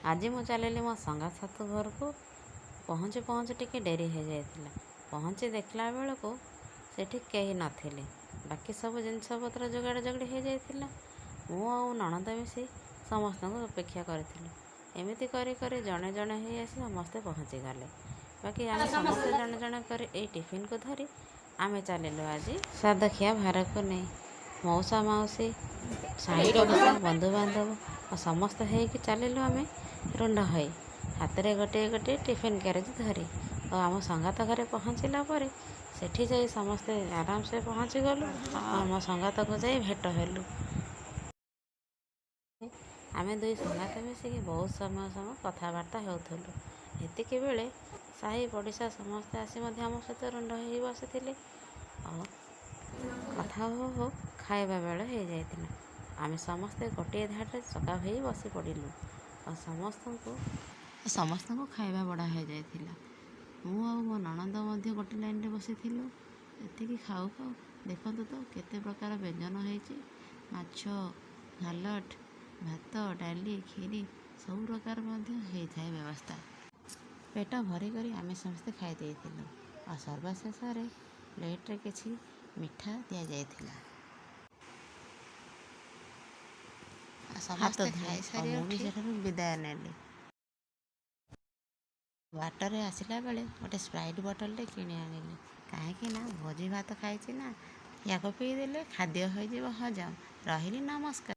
ଆଜି ମୁଁ ଚାଲିଲି ମୋ ସଙ୍ଗାତ ଶାଶୁ ଘରକୁ। ପହଞ୍ଚୁ ପହଞ୍ଚୁ ଟିକେ ଡେରି ହେଇଯାଇଥିଲା। ପହଞ୍ଚି ଦେଖିଲା ବେଳକୁ ସେଠି କେହି ନଥିଲେ, ବାକି ସବୁ ଜିନିଷପତ୍ର ଯୋଗାଡ଼ ଯୋଗାଡ଼ି ହେଇଯାଇଥିଲା। ମୁଁ ଆଉ ନଣନ୍ଦ ମିଶି ସମସ୍ତଙ୍କୁ ଅପେକ୍ଷା କରିଥିଲୁ। ଏମିତି କରି କରି ଜଣେ ଜଣେ ହେଇ ଆସି ସମସ୍ତେ ପହଞ୍ଚିଗଲେ। ବାକି ଆମେ ସମସ୍ତେ ଜଣେ ଜଣେ କରି ଏଇ ଟିଫିନ୍କୁ ଧରି ଆମେ ଚାଲିଲୁ ଆଜି ସାଦଖିଆ ଭାରକୁ ନେଇ। ମଉସା, ମାଉସୀ, ସାହି ପଡ଼ିଶା, ବନ୍ଧୁବାନ୍ଧବ ଆଉ ସମସ୍ତେ ହେଇକି ଚାଲିଲୁ ଆମେ ରୁଣ୍ଡ ହୋଇ, ହାତରେ ଗୋଟିଏ ଗୋଟିଏ ଟିଫିନ୍ କ୍ୟାରେଜ୍ ଧରି। ଆଉ ଆମ ସଙ୍ଗାତ ଘରେ ପହଞ୍ଚିଲା ପରେ ସେଠି ଯାଇ ସମସ୍ତେ ଆରାମସେ ପହଞ୍ଚିଗଲୁ ଆଉ ଆମ ସଙ୍ଗାତକୁ ଯାଇ ଭେଟ ହେଲୁ। ଆମେ ଦୁଇ ସଙ୍ଗାତ ମିଶିକି ବହୁତ ସମୟ ସମୟ କଥାବାର୍ତ୍ତା ହେଉଥିଲୁ। ଏତିକି ବେଳେ ସାହି ପଡ଼ିଶା ସମସ୍ତେ ଆସି ମଧ୍ୟ ଆମ ସହିତ ରୁଣ୍ଡ ହେଇ ବସିଥିଲେ। ଆଉ କଥା ହଉ ହଉ ଖାଇବା ବେଳ ହେଇଯାଇଥିଲା। ଆମେ ସମସ୍ତେ ଗୋଟିଏ ଧାଡ଼ିରେ ଚକା ହୋଇ ବସି ପଡ଼ିଲୁ ଆଉ ସମସ୍ତଙ୍କୁ ଖାଇବା ବଢ଼ା ହେଇଯାଇଥିଲା। ମୁଁ ଆଉ ମୋ ନଣନ୍ଦ ମଧ୍ୟ ଗୋଟେ ଲାଇନ୍ରେ ବସିଥିଲୁ। ଏତିକି ଖାଉ ଖାଉ ଦେଖନ୍ତୁ ତ କେତେ ପ୍ରକାର ବ୍ୟଞ୍ଜନ ହେଇଛି। ମାଛ, ସାଲଡ଼, ଭାତ, ଡାଲି, କ୍ଷୀରି, ସବୁ ପ୍ରକାର ମଧ୍ୟ ହେଇଥାଏ ବ୍ୟବସ୍ଥା। ପେଟ ଭରି କରି ଆମେ ସମସ୍ତେ ଖାଇ ଦେଇଥିଲୁ। ଆଉ ସର୍ବଶେଷରେ ପ୍ଲେଟ୍ରେ କିଛି ମିଠା ଦିଆଯାଇଥିଲା। ଆଉ ହାତ ସମସ୍ତେ ଧୋଇ ଆଉ ଖାଇସାରି ମୁଁ ବି ଉଠି ସେଠାରୁ ବିଦାୟ ନେଲି। ବାଟରେ ଆସିଲା ବେଳେ ଗୋଟେ ସ୍ପ୍ରାଇଟ୍ ବଟଲ୍ଟେ କିଣି ଆଣିଲି, କାହିଁକି ନା ଭୋଜି ଭାତ ଖାଇଛି ନା, ୟାକୁ ପିଇଦେଲେ ଖାଦ୍ୟ ହୋଇଯିବ ହଜମ। ରହିଲି, ନମସ୍କାର।